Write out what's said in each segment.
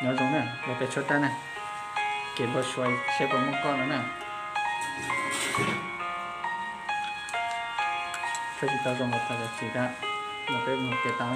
Nyob zoo na, los peb tshuab tab na, kev npau suav seb puas muaj koj no na. Tshuab tsis tau zoo los thov zam txim tab, los peb mus kev tau.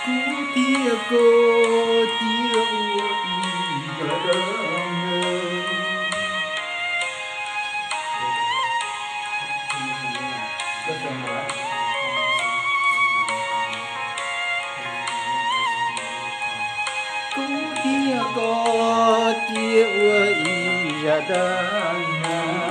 Kuv thiab koj cia ua ib yam dab neeg. Kuv thiab koj cia ua ib yam dab neeg.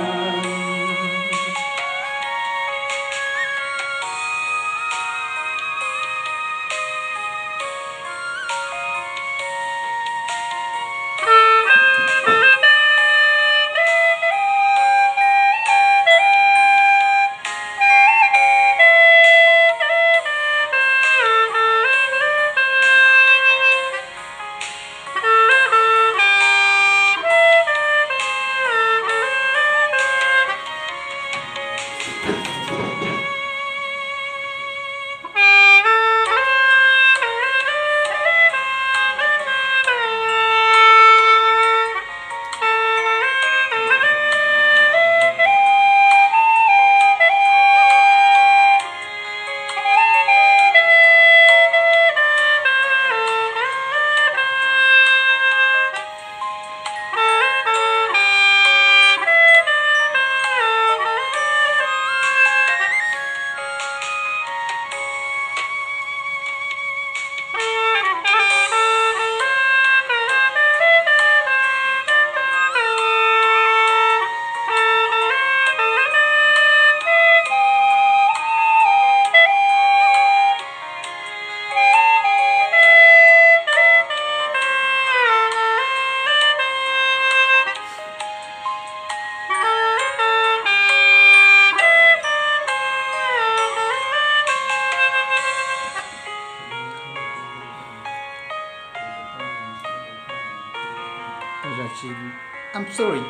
I'm sorry.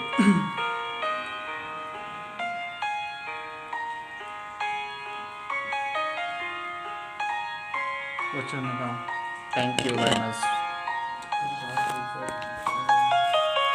Thank you very much.